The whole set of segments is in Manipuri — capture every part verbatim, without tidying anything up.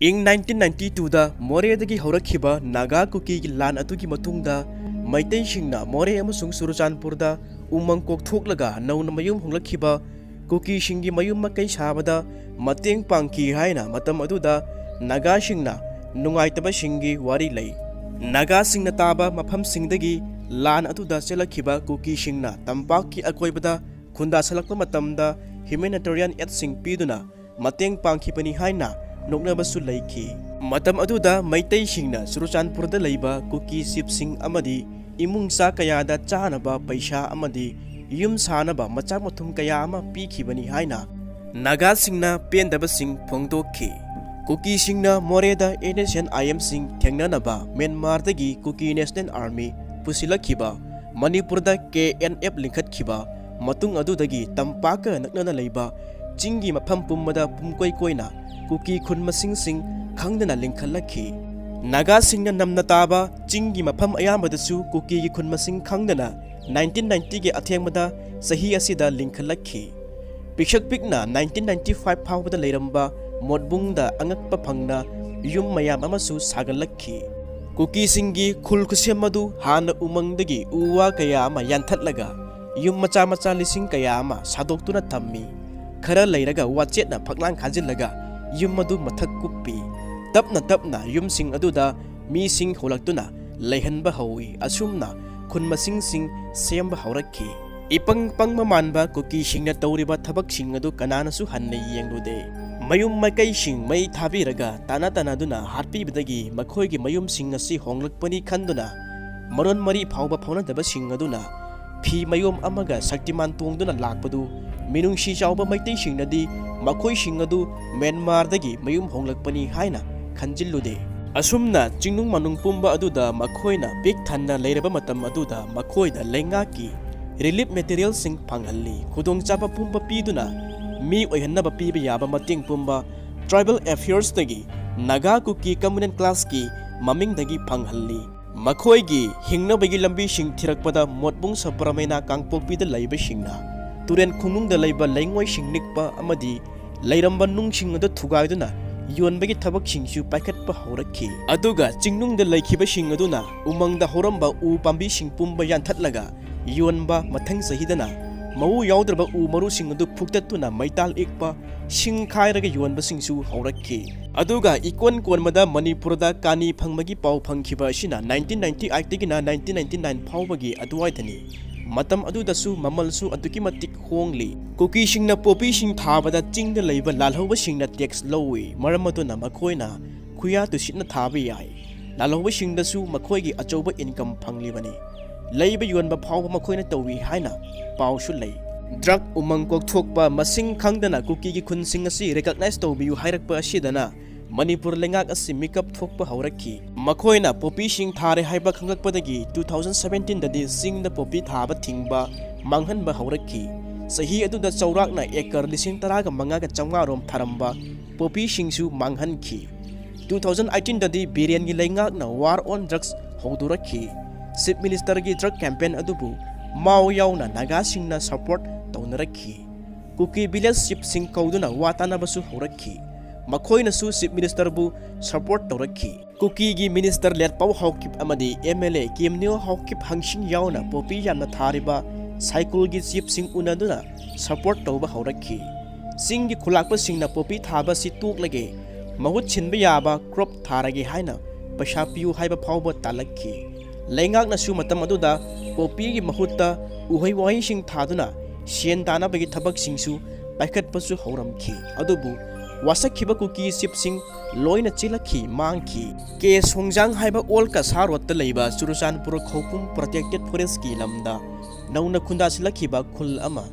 ꯏꯪ ꯅꯥꯏꯟꯇꯤꯟ ꯅꯥꯏꯟꯇꯤ ꯇꯨꯗ ꯃꯣꯔꯦꯗꯒꯤ ꯍꯧꯔꯛꯈꯤꯕ ꯅꯥꯒꯥ ꯀꯨꯀꯤꯒꯤ ꯂꯥꯟ ꯑꯗꯨꯒꯤ ꯃꯇꯨꯡꯗ ꯃꯩꯇꯩꯁꯤꯡꯅ ꯃꯣꯔꯦ ꯑꯃꯁꯨꯡ ꯆꯨꯔꯆꯥꯟꯄꯨꯔꯗ ꯎꯃꯪ ꯀꯣꯛꯊꯣꯛꯂꯒ ꯅꯧꯅ ꯃꯌꯨꯝ ꯍꯣꯡꯂꯛꯈꯤꯕ ꯀꯨꯀꯤꯁꯤꯡꯒꯤ ꯃꯌꯨꯝ ꯃꯀꯩ ꯁꯥꯕꯗ ꯃꯇꯦꯡ ꯄꯥꯡꯈꯤ ꯍꯥꯏꯅ ꯃꯇꯝ ꯑꯗꯨꯗ ꯅꯥꯒꯥꯁꯤꯡꯅ ꯅꯨꯡꯉꯥꯏꯇꯕꯁꯤꯡꯒꯤ ꯋꯥꯔꯤ ꯂꯩ꯫ ꯅꯥꯒꯥꯁꯤꯡꯅ ꯇꯥꯕ ꯃꯐꯝꯁꯤꯡꯗꯒꯤ ꯂꯥꯟ ꯑꯗꯨꯗ ꯆꯦꯜꯂꯛꯈꯤꯕ ꯀꯨꯀꯤꯁꯤꯡꯅ ꯇꯝꯄꯥꯛꯀꯤ ꯑꯀꯣꯏꯕꯗ ꯈꯨꯟꯗꯥꯁꯜꯂꯛꯄ ꯃꯇꯝꯗ humanitarian aidꯁꯤꯡ ꯄꯤꯗꯨꯅ ꯃꯇꯦꯡ ꯄꯥꯡꯈꯤꯕꯅꯤ ꯍꯥꯏꯅ ꯅꯣꯛꯅꯕꯁꯨ ꯂꯩꯈꯤ꯫ ꯃꯇꯝ ꯑꯗꯨꯗ ꯃꯩꯇꯩꯁꯤꯡꯅ ꯆꯨꯔꯆꯥꯟꯄꯨꯔꯗ ꯂꯩꯕ ꯀꯨꯀꯤ ꯆꯤꯞꯁꯤꯡ ꯑꯃꯗꯤ ꯏꯃꯨꯡ ꯆꯥ ꯀꯌꯥꯗ ꯆꯥꯅꯕ ꯄꯩꯁꯥ ꯑꯃꯗꯤ ꯌꯨꯝ ꯁꯥꯅꯕ ꯃꯆꯥꯛ ꯃꯊꯨꯝ ꯀꯌꯥ ꯑꯃ ꯄꯤꯈꯤꯕꯅꯤ ꯍꯥꯏꯅ ꯅꯥꯒꯥꯁꯤꯡꯅ ꯄꯦꯟꯗꯕꯁꯤꯡ ꯐꯣꯡꯗꯣꯛꯈꯤ꯫ ꯀꯨꯀꯤꯁꯤꯡꯅ ꯃꯣꯔꯦꯗ NSCN-IMꯁꯤꯡ ꯊꯦꯡꯅꯅꯕ ꯃ꯭ꯌꯥꯟꯃꯥꯔꯗꯒꯤ ꯀꯨꯀꯤ ꯅꯦꯁꯅꯦꯜ ꯑꯥꯔꯃꯤ ꯄꯨꯁꯤꯜꯂꯛꯈꯤꯕ, ꯃꯅꯤꯄꯨꯔꯗ KNF ꯂꯤꯡꯈꯠꯈꯤꯕ ꯃꯇꯨꯡ ꯑꯗꯨꯗꯒꯤ ꯇꯝꯄꯥꯛꯀ ꯅꯛꯅꯅ ꯂꯩꯕ ꯆꯤꯡꯒꯤ ꯃꯐꯝ ꯄꯨꯝꯕꯗ ꯄꯨꯝꯀꯣꯏ ꯀꯣꯏꯅ ꯀꯨꯀꯤ ꯈꯨꯟ ꯃꯁꯤꯡꯁꯤꯡ ꯈꯪꯗꯅ ꯂꯤꯡꯈꯠꯂꯛꯈꯤ꯫ ꯅꯥꯒꯥꯁꯤꯡꯅ ꯅꯝꯅ ꯇꯥꯕ ꯆꯤꯡꯒꯤ ꯃꯐꯝ ꯑꯌꯥꯝꯕꯗꯁꯨ ꯀꯨꯀꯤꯒꯤ ꯈꯨꯟ ꯃꯁꯤꯡ ꯈꯪꯗꯅ ꯅꯥꯏꯟꯇꯤꯟ ꯅꯥꯏꯟꯇꯤꯒꯤ ꯑꯊꯦꯡꯕꯗ ꯆꯍꯤ ꯑꯁꯤꯗ ꯂꯤꯡꯈꯠꯂꯛꯈꯤ꯫ ꯄꯤꯛꯁꯛ ꯄꯤꯛꯅ ꯅꯥꯏꯟꯇꯤꯟ ꯅꯥꯏꯟꯇꯤ ꯐꯥꯏꯚ ꯐꯥꯎꯕꯗ ꯂꯩꯔꯝꯕ ꯃꯣꯠꯕꯨꯡꯗ ꯑꯉꯛꯄ ꯐꯪꯅ ꯌꯨꯝ ꯃꯌꯥꯝ ꯑꯃꯁꯨ ꯁꯥꯒꯠꯂꯛꯈꯤ꯫ ꯀꯨꯀꯤꯁꯤꯡꯒꯤ ꯈꯨꯜ ꯈꯨꯁꯦꯝ ꯑꯗꯨ ꯍꯥꯟꯅ ꯎꯃꯪꯗꯒꯤ ꯎ ꯋꯥ ꯀꯌꯥ ꯑꯃ ꯌꯥꯟꯊꯠꯂꯒ ꯌꯨꯝ ꯃꯆꯥ ꯃꯆꯥ ꯂꯤꯁꯤꯡ ꯀꯌꯥ ꯑꯃ ꯁꯥꯗꯣꯛꯇꯨꯅ ꯊꯝꯃꯤ꯫ ꯈꯔ ꯂꯩꯔꯒ ꯋꯥꯆꯦꯠꯅ ꯐꯛꯂꯥꯡ ꯈꯥꯖꯤꯜꯂꯒ ꯌꯨꯝ ꯑꯗꯨ ꯃꯊꯛ ꯀꯨꯞꯄꯤ꯫ ꯇꯞꯅ ꯇꯞꯅ ꯌꯨꯝꯁꯤꯡ ꯑꯗꯨꯗ ꯃꯤꯁꯤꯡ ꯍꯣꯡꯂꯛꯇꯨꯅ ꯂꯩꯍꯟꯕ ꯍꯧꯏ꯫ ꯑꯁꯨꯝꯅ ꯈꯨꯟ ꯃꯁꯤꯡꯁꯤꯡ ꯁꯦꯝꯕ ꯍꯧꯔꯛꯈꯤ꯫ ꯏꯄꯪ ꯄꯪꯕ ꯃꯥꯟꯕ ꯀꯨꯀꯤꯁꯤꯡꯅ ꯇꯧꯔꯤꯕ ꯊꯕꯛꯁꯤꯡ ꯑꯗꯨ ꯀꯅꯥꯅꯁꯨ ꯍꯟꯅ ꯌꯦꯡꯂꯨꯗꯦ꯫ ꯃꯌꯨꯝ ꯃꯀꯩꯁꯤꯡ ꯃꯩ ꯊꯥꯕꯤꯔꯒ ꯇꯥꯅ ꯇꯥꯅꯗꯨꯅ ꯍꯥꯠꯄꯤꯕꯗꯒꯤ ꯃꯈꯣꯏꯒꯤ ꯃꯌꯨꯝꯁꯤꯡ ꯑꯁꯤ ꯍꯣꯡꯂꯛꯄꯅꯤ ꯈꯟꯗꯨꯅ ꯃꯔꯣꯟ ꯃꯔꯤ ꯐꯥꯎꯕ ꯐꯥꯎꯅꯗꯕꯁꯤꯡ ꯑꯗꯨꯅ ꯐꯤ ꯃꯌꯣꯝ ꯑꯃꯒ ꯁꯛꯇꯤꯃꯥꯟ ꯇꯣꯡꯗꯨꯅ ꯂꯥꯛꯄꯗꯨ ꯃꯤꯅꯨꯡꯁꯤ ꯆꯥꯎꯕ ꯃꯩꯇꯩꯁꯤꯡꯅꯗꯤ ꯃꯈꯣꯏꯁꯤꯡ ꯑꯗꯨ ꯃ꯭ꯌꯥꯟꯃꯥꯔꯗꯒꯤ ꯃꯌꯨꯝ ꯍꯣꯡꯂꯛꯄꯅꯤ ꯍꯥꯏꯅ ꯈꯟꯖꯤꯜꯂꯨꯗꯦ꯫ ꯑꯁꯨꯝꯅ ꯆꯤꯡꯅꯨꯡ ꯃꯥꯅꯨꯡ ꯄꯨꯝꯕ ꯑꯗꯨꯗ ꯃꯈꯣꯏꯅ ꯄꯤꯛ ꯊꯟꯅ ꯂꯩꯔꯕ ꯃꯇꯝ ꯑꯗꯨꯗ ꯃꯈꯣꯏꯗ ꯂꯩꯉꯥꯛꯀꯤ relief materialꯁꯤꯡ ꯐꯪꯍꯜꯂꯤ꯫ ꯈꯨꯗꯣꯡꯆꯥꯕ ꯄꯨꯝꯕ ꯄꯤꯗꯨꯅ ꯃꯤ ꯑꯣꯏꯍꯟꯅꯕ ꯄꯤꯕ ꯌꯥꯕ ꯃꯇꯦꯡ ꯄꯨꯝꯕ Tribal Affairsꯇꯒꯤ ꯅꯥꯒꯥ ꯀꯨꯀꯤ Communal Classꯀꯤ ꯃꯃꯤꯡꯗꯒꯤ ꯐꯪꯍꯜꯂꯤ꯫ ꯃꯈꯣꯏꯒꯤ ꯍꯤꯡꯅꯕꯒꯤ ꯂꯝꯕꯤꯁꯤꯡ ꯊꯤꯔꯛꯄꯗ ꯃꯣꯠꯕꯨꯡ ꯁꯕꯔꯃꯦꯅꯥ ꯀꯥꯡꯄꯣꯛꯄꯤꯗ ꯂꯩꯕꯁꯤꯡꯅ ꯇꯨꯔꯦꯟ ꯈꯣꯡꯅꯨꯡꯗ ꯂꯩꯕ ꯂꯩꯉꯣꯏꯁꯤꯡ ꯅꯤꯛꯄ ꯑꯃꯗꯤ ꯂꯩꯔꯝꯕ ꯅꯨꯡꯁꯤꯡ ꯑꯗꯨ ꯊꯨꯒꯥꯏꯗꯨꯅ ꯌꯣꯟꯕꯒꯤ ꯊꯕꯛꯁꯤꯡꯁꯨ ꯄꯥꯏꯈꯠꯄ ꯍꯧꯔꯛꯈꯤ꯫ ꯑꯗꯨꯒ ꯆꯤꯡꯅꯨꯡꯗ ꯂꯩꯈꯤꯕꯁꯤꯡ ꯑꯗꯨꯅ ꯎꯃꯪꯗ ꯍꯧꯔꯝꯕ ꯎ ꯄꯥꯝꯕꯤꯁꯤꯡ ꯄꯨꯝꯕ ꯌꯥꯟꯊꯠꯂꯒ ꯌꯣꯟꯕ ꯃꯊꯪ ꯆꯍꯤꯗꯅ ꯃꯎ ꯌꯥꯎꯗ꯭ꯔꯕ ꯎ ꯃꯔꯨꯁꯤꯡ ꯑꯗꯨ ꯐꯨꯛꯇꯠꯇꯨꯅ ꯃꯩꯇꯥꯜ ꯏꯛꯄ, ꯁꯤꯡ ꯈꯥꯏꯔꯒ ꯌꯣꯟꯕꯁꯤꯡꯁꯨ ꯍꯧꯔꯛꯈꯤ꯫ ꯑꯗꯨꯒ ꯏꯀꯣꯟ ꯀꯣꯟꯕꯗ ꯃꯅꯤꯄꯨꯔꯗ ꯀꯥꯅꯤ ꯐꯪꯕꯒꯤ ꯄꯥꯎ ꯐꯪꯈꯤꯕ ꯑꯁꯤꯅ nineteen ninety eight ꯗꯒꯤꯅ nineteen ninety nine ꯐꯥꯎꯕꯒꯤ ꯑꯗꯨꯋꯥꯏꯗꯅꯤ꯫ ꯃꯇꯝ ꯑꯗꯨꯗꯁꯨ ꯃꯃꯜꯁꯨ ꯑꯗꯨꯛꯀꯤ ꯃꯇꯤꯛ ꯍꯣꯡꯂꯤ꯫ ꯀꯨꯀꯤꯁꯤꯡꯅ ꯄꯣꯄꯤꯁꯤꯡ ꯊꯥꯕꯗ ꯆꯤꯡꯗ ꯂꯩꯕ ꯂꯥꯜꯍꯧꯕꯁꯤꯡꯅ ꯇꯦꯛꯁ ꯂꯧꯏ, ꯃꯔꯝ ꯑꯗꯨꯅ ꯃꯈꯣꯏꯅ ꯈꯨꯌꯥ ꯇꯨꯁꯤꯠꯅ ꯊꯥꯕ ꯌꯥꯏ꯫ ꯂꯥꯜꯍꯧꯕꯁꯤꯡꯗꯁꯨ ꯃꯈꯣꯏꯒꯤ ꯑꯆꯧꯕ ꯏꯟꯀꯝ ꯐꯪꯂꯤꯕꯅꯤ꯫ ꯂꯩꯕ ꯌꯣꯟꯕ ꯐꯥꯎꯕ ꯃꯈꯣꯏꯅ ꯇꯧꯏ ꯍꯥꯏꯅ ꯄꯥꯎꯁꯨ ꯂꯩ꯫ ꯗ꯭ꯔꯒ ꯎꯃꯪ ꯀꯣꯛꯊꯣꯛꯄ ꯃꯁꯤꯡ ꯈꯪꯗꯅ ꯀꯨꯀꯤꯒꯤ ꯈꯨꯟꯁꯤꯡ ꯑꯁꯤ ꯔꯤꯀꯛꯅꯥꯏꯖ ꯇꯧꯕꯤꯌꯨ ꯍꯥꯏꯔꯛꯄ ꯑꯁꯤꯗꯅ ꯃꯅꯤꯄꯨꯔ ꯂꯩꯉꯥꯛ ꯑꯁꯤ ꯃꯤꯀꯞ ꯊꯣꯛꯄ ꯍꯧꯔꯛꯈꯤ꯫ ꯃꯈꯣꯏꯅ ꯄꯣꯄꯤꯁꯤꯡ ꯊꯥꯔꯦ ꯍꯥꯏꯕ ꯈꯪꯂꯛꯄꯗꯒꯤ two thousand seventeen ꯗꯗꯤ ꯆꯤꯡꯗ ꯄꯣꯄꯤ ꯊꯥꯕ ꯊꯤꯡꯕ, ꯃꯥꯡꯍꯟꯕ ꯍꯧꯔꯛꯈꯤ꯫ ꯆꯍꯤ ꯑꯗꯨꯗ ꯆꯥꯎꯔꯥꯛꯅ ꯑꯦꯀꯔ ꯂꯤꯁꯤꯡ ꯇꯔꯥꯒ ꯃꯉꯥꯒ ꯆꯥꯝꯃꯉꯥ ꯔꯣꯝ ꯊꯥꯔꯝꯕ ꯄꯣꯄꯤꯁꯤꯡꯁꯨ ꯃꯥꯡꯍꯟꯈꯤ꯫ Two thousand eighteen ꯗꯗꯤ ꯕꯤꯔꯦꯟꯒꯤ ꯂꯩꯉꯥꯛꯅ War on Drugs ꯍꯧꯗꯣꯔꯛꯈꯤ꯫ ꯆꯤꯐ ꯃꯤꯅꯤꯁꯇꯔꯒꯤ ꯗ꯭ꯔꯒ ꯀꯦꯝꯄꯦꯟ ꯑꯗꯨꯕꯨ ꯃꯥꯎ ꯌꯥꯎꯅ ꯅꯥꯒꯥꯁꯤꯡꯅ ꯁꯄꯣꯔꯠ ꯇꯧꯅꯔꯛꯈꯤ꯫ ꯀꯨꯀꯤ ꯚꯤꯂꯦꯖ ꯆꯤꯐꯁꯤꯡ ꯀꯧꯗꯨꯅ ꯋꯥ ꯇꯥꯅꯕꯁꯨ ꯍꯧꯔꯛꯈꯤ꯫ ꯃꯈꯣꯏꯅꯁꯨ ꯆꯤꯐ ꯃꯤꯅꯤꯁꯇꯔꯕꯨ ꯁꯄꯣꯔꯠ ꯇꯧꯔꯛꯈꯤ꯫ ꯀꯨꯀꯤꯒꯤ ꯃꯤꯅꯤꯁꯇꯔ ꯂꯦꯠꯄꯥꯎ ꯍꯥꯎꯀꯤꯞ ꯑꯃꯗꯤ ꯑꯦꯝ ꯑꯦꯜ ꯑꯦ ꯀꯦꯝꯅꯤꯌꯣ ꯍꯥꯎꯀꯤꯞ ꯍꯪꯁꯤꯡ ꯌꯥꯎꯅ ꯄꯣꯄꯤ ꯌꯥꯝꯅ ꯊꯥꯔꯤꯕ ꯁꯥꯏꯀꯨꯜꯒꯤ ꯆꯤꯐꯁꯤꯡ ꯎꯅꯗꯨꯅ ꯁꯄꯣꯔꯠ ꯇꯧꯕ ꯍꯧꯔꯛꯈꯤ꯫ ꯆꯤꯡꯒꯤ ꯈꯨꯂꯥꯛꯄꯁꯤꯡꯅ ꯄꯣꯄꯤ ꯊꯥꯕ ꯑꯁꯤ ꯇꯣꯛꯂꯒꯦ, ꯃꯍꯨꯠ ꯁꯤꯟꯕ ꯌꯥꯕ ꯀ꯭ꯔꯣꯞ ꯊꯥꯔꯒꯦ ꯍꯥꯏꯅ ꯄꯩꯁꯥ ꯄꯤꯌꯨ ꯍꯥꯏꯕ ꯐꯥꯎꯕ ꯇꯥꯜꯂꯛꯈꯤ꯫ ꯂꯩꯉꯥꯛꯅꯁꯨ ꯃꯇꯝ ꯑꯗꯨꯗ ꯄꯣꯄꯤꯒꯤ ꯃꯍꯨꯠꯇ ꯎꯍꯩ ꯋꯥꯍꯩꯁꯤꯡ ꯊꯥꯗꯨꯅ ꯁꯦꯟ ꯇꯥꯅꯕꯒꯤ ꯊꯕꯛꯁꯤꯡꯁꯨ ꯄꯥꯏꯈꯠꯄꯁꯨ ꯍꯧꯔꯝꯈꯤ꯫ ꯑꯗꯨꯕꯨ ꯋꯥꯁꯛꯈꯤꯕ ꯀꯨꯀꯤ ꯆꯤꯐꯁꯤꯡ ꯂꯣꯏꯅ ꯆꯦꯜꯂꯛꯈꯤ, ꯃꯥꯡꯈꯤ꯫ ꯀꯦ ꯁꯣꯡꯖꯥꯡ ꯍꯥꯏꯕ ꯑꯣꯜ ꯀꯁꯥ ꯔꯣꯗꯇ ꯂꯩꯕ ꯆꯨꯔꯆꯥꯟꯄꯨꯔ ꯈꯧꯄꯨꯝ ꯄ꯭ꯔꯣꯇꯦꯛꯇꯦꯠ ꯐꯣꯔꯦꯁ꯭ꯠꯀꯤ ꯂꯝꯗ ꯅꯧꯅ ꯈꯨꯟꯗꯥꯁꯤꯜꯂꯛꯈꯤꯕ ꯈꯨꯜ ꯑꯃ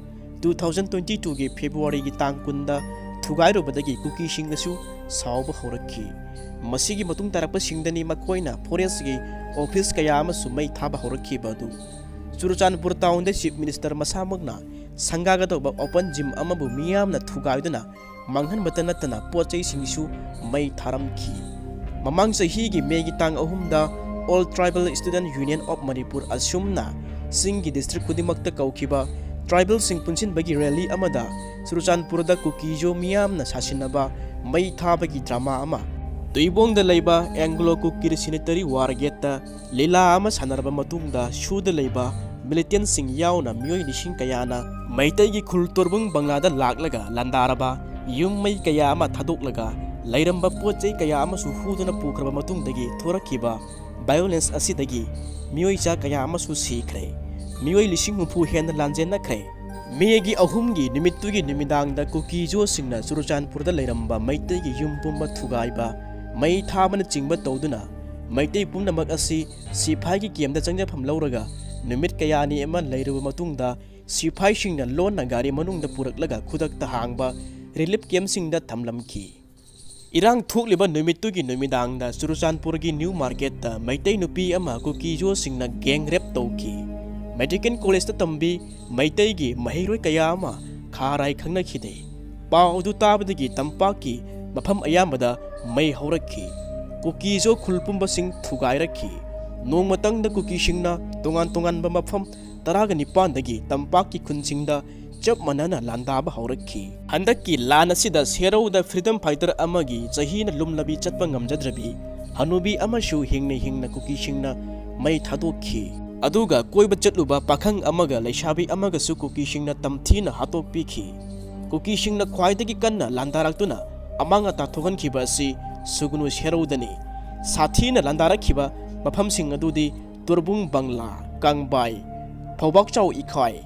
two thousand twenty twoꯒꯤ ꯐꯦꯕ꯭ꯔꯨꯋꯥꯔꯤꯒꯤ ꯇꯥꯡ ꯀꯨꯟꯗ ꯊꯨꯒꯥꯏꯔꯨꯕꯗꯒꯤ ꯀꯨꯀꯤꯁꯤꯡꯗꯁꯨ ꯁꯥꯎꯕ ꯍꯧꯔꯛꯈꯤ꯫ ꯃꯁꯤꯒꯤ ꯃꯇꯨꯡ ꯇꯥꯔꯛꯄꯁꯤꯡꯗꯅꯤ ꯃꯈꯣꯏꯅ ꯐꯣꯔꯦꯁ꯭ꯠꯀꯤ ꯑꯣꯐꯤꯁ ꯀꯌꯥ ꯑꯃꯁꯨ ꯃꯩ ꯊꯥꯕ ꯍꯧꯔꯛꯈꯤꯕ ꯑꯗꯨ꯫ ꯆꯨꯔꯆꯥꯟꯄꯨꯔ ꯇꯥꯎꯟꯗ ꯆꯤꯐ ꯃꯤꯅꯤꯁꯇꯔ ꯃꯁꯥꯃꯛꯅ ꯁꯪꯒꯥꯒꯗꯧꯕ ꯑꯣꯄꯟ ꯖꯤꯝ ꯑꯃꯕꯨ ꯃꯤꯌꯥꯝꯅ ꯊꯨꯒꯥꯏꯗꯨꯅ ꯃꯥꯡꯍꯟꯕꯇ ꯅꯠꯇꯅ ꯄꯣꯠ ꯆꯩꯁꯤꯡꯁꯨ ꯃꯩ ꯊꯥꯔꯝꯈꯤ꯫ ꯃꯃꯥꯡ ꯆꯍꯤꯒꯤ ꯃꯦꯒꯤ ꯇꯥꯡ ꯑꯍꯨꯝꯗ All Tribal Student Union of Manipur ꯑꯁꯨꯝꯅ ꯆꯤꯡꯒꯤ ꯗꯤꯁꯇ꯭ꯔꯤꯛ ꯈꯨꯗꯤꯡꯃꯛꯇ ꯀꯧꯈꯤꯕ ꯇ꯭ꯔꯥꯏꯕꯦꯜꯁꯤꯡ ꯄꯨꯟꯁꯤꯟꯕꯒꯤ ꯔꯦꯂꯤ ꯑꯃꯗ ꯆꯨꯔꯆꯥꯟꯄꯨꯔꯗ ꯀꯨꯀꯤꯖꯣ ꯃꯤꯌꯥꯝꯅ ꯁꯥꯁꯤꯟꯅꯕ ꯃꯩ ꯊꯥꯕꯒꯤ ꯗ꯭ꯔꯃꯥ ꯑꯃ, ꯇꯨꯏꯕꯣꯡꯗ ꯂꯩꯕ ꯑꯦꯡꯒ꯭ꯂꯣ ꯀꯨꯀꯤ ꯔꯤꯁꯤꯅꯦꯇꯔꯤ ꯋꯥꯔ ꯒꯦꯠꯇ ꯂꯤꯂꯥ ꯑꯃ ꯁꯥꯟꯅꯔꯕ ꯃꯇꯨꯡꯗ ꯁꯨꯗ ꯂꯩꯕ ꯃꯤꯂꯤꯇꯦꯟꯁꯤꯡ ꯌꯥꯎꯅ ꯃꯤꯑꯣꯏ ꯂꯤꯁꯤꯡ ꯀꯌꯥꯅ ꯃꯩꯇꯩꯒꯤ ꯈꯨꯜ ꯇꯣꯔꯕꯨꯡ ꯕꯪꯂꯥꯗ ꯂꯥꯛꯂꯒ ꯂꯥꯟꯗꯥꯔꯕ ꯌꯨꯝ ꯃꯩ ꯀꯌꯥ ꯑꯃ ꯊꯥꯗꯣꯛꯂꯒ ꯂꯩꯔꯝꯕ ꯄꯣꯠ ꯆꯩ ꯀꯌꯥ ꯑꯃꯁꯨ ꯍꯨꯗꯨꯅ ꯄꯨꯈ꯭ꯔꯕ ꯃꯇꯨꯡꯗꯒꯤ ꯊꯣꯔꯛꯈꯤꯕ ꯚꯥꯏꯑꯣꯂꯦꯟꯁ ꯑꯁꯤꯗꯒꯤ ꯃꯤꯑꯣꯏ ꯆꯥ ꯀꯌꯥ ꯑꯃꯁꯨ ꯁꯤꯈ꯭ꯔꯦ꯫ ꯃꯤꯑꯣꯏ ꯂꯤꯁꯤꯡ ꯍꯨꯝꯐꯨ ꯍꯦꯟꯅ ꯂꯥꯟꯖꯦꯟꯅꯈ꯭ꯔꯦ꯫ ꯃꯦꯒꯤ ꯑꯍꯨꯝꯒꯤ ꯅꯨꯃꯤꯠꯇꯨꯒꯤ ꯅꯨꯃꯤꯗꯥꯡꯗ ꯀꯨꯀꯤꯖꯣꯁꯤꯡꯅ ꯆꯨꯔꯆꯥꯟꯄꯨꯔꯗ ꯂꯩꯔꯝꯕ ꯃꯩꯇꯩꯒꯤ ꯌꯨꯝ ꯄꯨꯝꯕ ꯊꯨꯒꯥꯏꯕ, ꯃꯩ ꯊꯥꯕꯅꯆꯤꯡꯕ ꯇꯧꯗꯨꯅ ꯃꯩꯇꯩ ꯄꯨꯝꯅꯃꯛ ꯑꯁꯤ ꯁꯤꯐꯥꯏꯒꯤ ꯀꯦꯝꯗ ꯆꯪꯖꯐꯝ ꯂꯧꯔꯒ ꯅꯨꯃꯤꯠ ꯀꯌꯥꯅꯤ ꯑꯃ ꯂꯩꯔꯨꯕ ꯃꯇꯨꯡꯗ ꯁꯤꯐꯥꯏꯁꯤꯡꯅ ꯂꯣꯟꯅ ꯒꯥꯔꯤ ꯃꯅꯨꯡꯗ ꯄꯨꯔꯛꯂꯒ ꯈꯨꯗꯛꯇ ꯍꯥꯡꯕ ꯔꯤꯂꯤꯐ ꯀꯦꯝꯁꯤꯡꯗ ꯊꯝꯂꯝꯈꯤ꯫ ꯏꯔꯥꯡ ꯊꯣꯛꯂꯤꯕ ꯅꯨꯃꯤꯠꯇꯨꯒꯤ ꯅꯨꯃꯤꯗꯥꯡꯗ ꯆꯨꯔꯆꯥꯟꯄꯨꯔꯒꯤ ꯅ꯭ꯌꯨ ꯃꯥꯔꯀꯦꯠꯇ ꯃꯩꯇꯩ ꯅꯨꯄꯤ ꯑꯃ ꯀꯨꯀꯤꯖꯣꯁꯤꯡꯅ ꯒꯦꯡ ꯔꯦꯞ ꯇꯧꯈꯤ꯫ ꯃꯦꯗꯤꯀꯦꯜ ꯀꯣꯂꯦꯖꯇ ꯇꯝꯕꯤ ꯃꯩꯇꯩꯒꯤ ꯃꯍꯩꯔꯣꯏ ꯀꯌꯥ ꯑꯃ ꯈꯥꯔꯥꯏ ꯈꯪꯅꯈꯤꯗꯦ꯫ ꯄꯥꯎ ꯑꯗꯨ ꯇꯥꯕꯗꯒꯤ ꯇꯝꯄꯥꯛꯀꯤ ꯃꯐꯝ ꯑꯌꯥꯝꯕꯗ ꯃꯩ ꯍꯧꯔꯛꯈꯤ꯫ ꯀꯨꯀꯤꯖꯣ ꯈꯨꯜ ꯄꯨꯝꯕꯁꯤꯡ ꯊꯨꯒꯥꯏꯔꯛꯈꯤ꯫ ꯅꯣꯡꯃꯇꯪꯗ ꯀꯨꯀꯤꯁꯤꯡꯅ ꯇꯣꯉꯥꯟ ꯇꯣꯉꯥꯟꯕ ꯃꯐꯝ ꯇꯔꯥꯒ ꯅꯤꯄꯥꯟꯗꯒꯤ ꯇꯝꯄꯥꯛꯀꯤ ꯈꯨꯟꯁꯤꯡꯗ ꯆꯞ ꯃꯥꯟꯅꯅ ꯂꯥꯟꯗꯥꯕ ꯍꯧꯔꯛꯈꯤ꯫ ꯍꯟꯗꯛꯀꯤ ꯂꯥꯟ ꯑꯁꯤꯗ ꯁꯦꯔꯧꯗ ꯐ꯭ꯔꯤꯗꯝ ꯐꯥꯏꯇꯔ ꯑꯃꯒꯤ ꯆꯍꯤꯅ ꯂꯨꯝꯂꯕꯤ ꯆꯠꯄ ꯉꯝꯖꯗ꯭ꯔꯕꯤ ꯍꯅꯨꯕꯤ ꯑꯃꯁꯨ ꯍꯤꯡꯅ ꯍꯤꯡꯅ ꯀꯨꯀꯤꯁꯤꯡꯅ ꯃꯩ ꯊꯥꯗꯣꯛꯈꯤ꯫ ꯑꯗꯨꯒ ꯀꯣꯏꯕ ꯆꯠꯂꯨꯕ ꯄꯥꯈꯪ ꯑꯃꯒ ꯂꯩꯁꯥꯕꯤ ꯑꯃꯒꯁꯨ ꯀꯨꯀꯤꯁꯤꯡꯅ ꯇꯝꯊꯤꯅ ꯍꯥꯠꯇꯣꯛꯄꯤꯈꯤ꯫ ꯀꯨꯀꯤꯁꯤꯡꯅ ꯈ꯭ꯋꯥꯏꯗꯒꯤ ꯀꯟꯅ ꯂꯥꯟꯗꯥꯔꯛꯇꯨꯅ ꯑꯃꯥꯡ ꯑꯇꯥ ꯊꯣꯛꯍꯟꯈꯤꯕ ꯑꯁꯤ ꯁꯨꯒꯅꯨ ꯁꯦꯔꯧꯗꯅꯤ꯫ ꯁꯥꯊꯤꯅ ꯂꯥꯟꯗꯥꯔꯛꯈꯤꯕ ꯃꯐꯝꯁꯤꯡ ꯑꯗꯨꯗꯤ ꯇꯣꯔꯕꯨꯡ ꯕꯪꯂꯥ, ꯀꯥꯡꯕꯥꯏ, ꯐꯧꯕꯥꯛꯆꯥꯎ ꯏꯈꯥꯏ,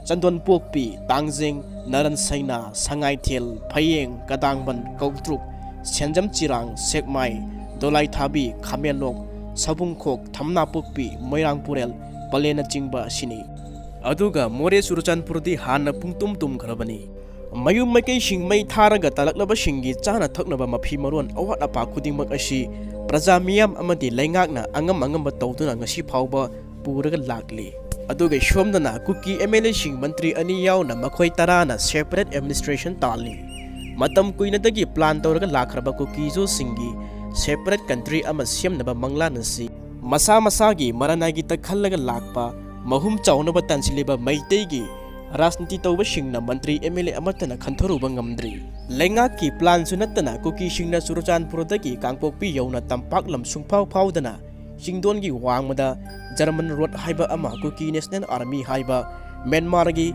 ꯆꯟꯗꯣꯟꯄꯣꯛꯄꯤ, ꯇꯥꯡꯖꯤꯡ, ꯅꯔꯟ ꯁꯩꯅꯥ, ꯁꯉꯥꯏꯊꯦꯜ, ꯐꯌꯦꯡ, ꯀꯗꯥꯡꯕꯟ, ꯀꯧꯇ꯭ꯔꯨꯛ, ꯁꯦꯟꯖꯝ ꯆꯤꯔꯥꯡ, ꯁꯦꯛꯃꯥꯏ, ꯗꯣꯂꯥꯏꯊꯥꯕꯤ, ꯈꯥꯃꯦꯟꯂꯣꯛ, ꯁꯕꯨꯡꯈꯣꯛ, ꯊꯝꯅꯥꯄꯣꯛꯄꯤ, ꯃꯣꯏꯔꯥꯡꯄꯨꯔꯦꯜ, ꯄꯂꯦꯟꯅꯆꯤꯡꯕ ꯑꯁꯤꯅꯤ꯫ ꯑꯗꯨꯒ ꯃꯣꯔꯦ ꯆꯨꯔꯆꯥꯟꯄꯨꯔꯗꯤ ꯍꯥꯟꯅ ꯄꯨꯡꯇꯨꯝ ꯇꯨꯝꯈ꯭ꯔꯕꯅꯤ꯫ ꯃꯌꯨꯝ ꯃꯀꯩꯁꯤꯡ ꯃꯩ ꯊꯥꯔꯒ ꯇꯥꯂꯛꯂꯕꯁꯤꯡꯒꯤ ꯆꯥꯅ ꯊꯛꯅꯕ ꯃꯐꯤ ꯃꯔꯣꯟ ꯑꯋꯥꯠ ꯑꯄꯥ ꯈꯨꯗꯤꯡꯃꯛ ꯑꯁꯤ ꯄ꯭ꯔꯖꯥ ꯃꯤꯌꯥꯝ ꯑꯃꯗꯤ ꯂꯩꯉꯥꯛꯅ ꯑꯉꯝ ꯑꯉꯝꯕ ꯇꯧꯗꯨꯅ ꯉꯁꯤ ꯐꯥꯎꯕ ꯄꯨꯔꯒ ꯂꯥꯛꯂꯤ꯫ ꯑꯗꯨꯒ ꯁꯣꯝꯗꯅ ꯀꯨꯀꯤ ꯑꯦꯝ ꯑꯦꯜ ꯑꯦꯁꯤꯡ ꯃꯟꯇ꯭ꯔꯤ ꯑꯅꯤ ꯌꯥꯎꯅ ꯃꯈꯣꯏ ꯇꯔꯥꯅ ꯁꯦꯄꯔꯦꯠ ꯑꯦꯗꯃꯤꯅꯤꯁꯇ꯭ꯔꯦꯁꯟ ꯇꯥꯜꯂꯤ꯫ ꯃꯇꯝ ꯀꯨꯏꯅꯗꯒꯤ ꯄ꯭ꯂꯥꯟ ꯇꯧꯔꯒ ꯂꯥꯛꯈ꯭ꯔꯕ ꯀꯨꯀꯤꯖꯣꯁꯤꯡꯒꯤ ꯁꯦꯄꯔꯦꯠ ꯀꯟꯇ꯭ꯔꯤ ꯑꯃ ꯁꯦꯝꯅꯕ ꯃꯪꯂꯥꯟ ꯑꯁꯤ ꯃꯁꯥ ꯃꯁꯥꯒꯤ ꯃꯔꯥꯅꯥꯏꯒꯤ ꯇꯛꯈꯜꯂꯒ ꯂꯥꯛꯄ ꯃꯍꯨꯝ ꯆꯥꯎꯅꯕ ꯇꯥꯟꯁꯤꯜꯂꯤꯕ ꯃꯩꯇꯩꯒꯤ ꯔꯥꯖꯅꯤꯇꯤ ꯇꯧꯕꯁꯤꯡꯅ ꯃꯟꯇ꯭ꯔꯤ ꯑꯦꯝ ꯑꯦꯜ ꯑꯦ ꯑꯃꯠꯇꯅ ꯈꯟꯊꯔꯨꯕ ꯉꯝꯗ꯭ꯔꯤ꯫ ꯂꯩꯉꯥꯛꯀꯤ ꯄ꯭ꯂꯥꯟꯁꯨ ꯅꯠꯇꯅ ꯀꯨꯀꯤꯁꯤꯡꯅ ꯆꯨꯔꯆꯥꯟꯄꯨꯔꯗꯒꯤ ꯀꯥꯡꯄꯣꯛꯄꯤ ꯌꯧꯅ ꯇꯝꯄꯥꯛ ꯂꯝ ꯁꯨꯡꯐꯥꯎ ꯐꯥꯎꯗꯅ ꯆꯤꯡꯗꯣꯟꯒꯤ ꯋꯥꯡꯃꯗ ꯖꯔꯃꯟ ꯔꯣꯗ ꯍꯥꯏꯕ ꯑꯃ ꯀꯨꯀꯤ ꯅꯦꯁꯅꯦꯜ ꯑꯥꯔꯃꯤ ꯍꯥꯏꯕ ꯃ꯭ꯌꯥꯟꯃꯥꯔꯒꯤ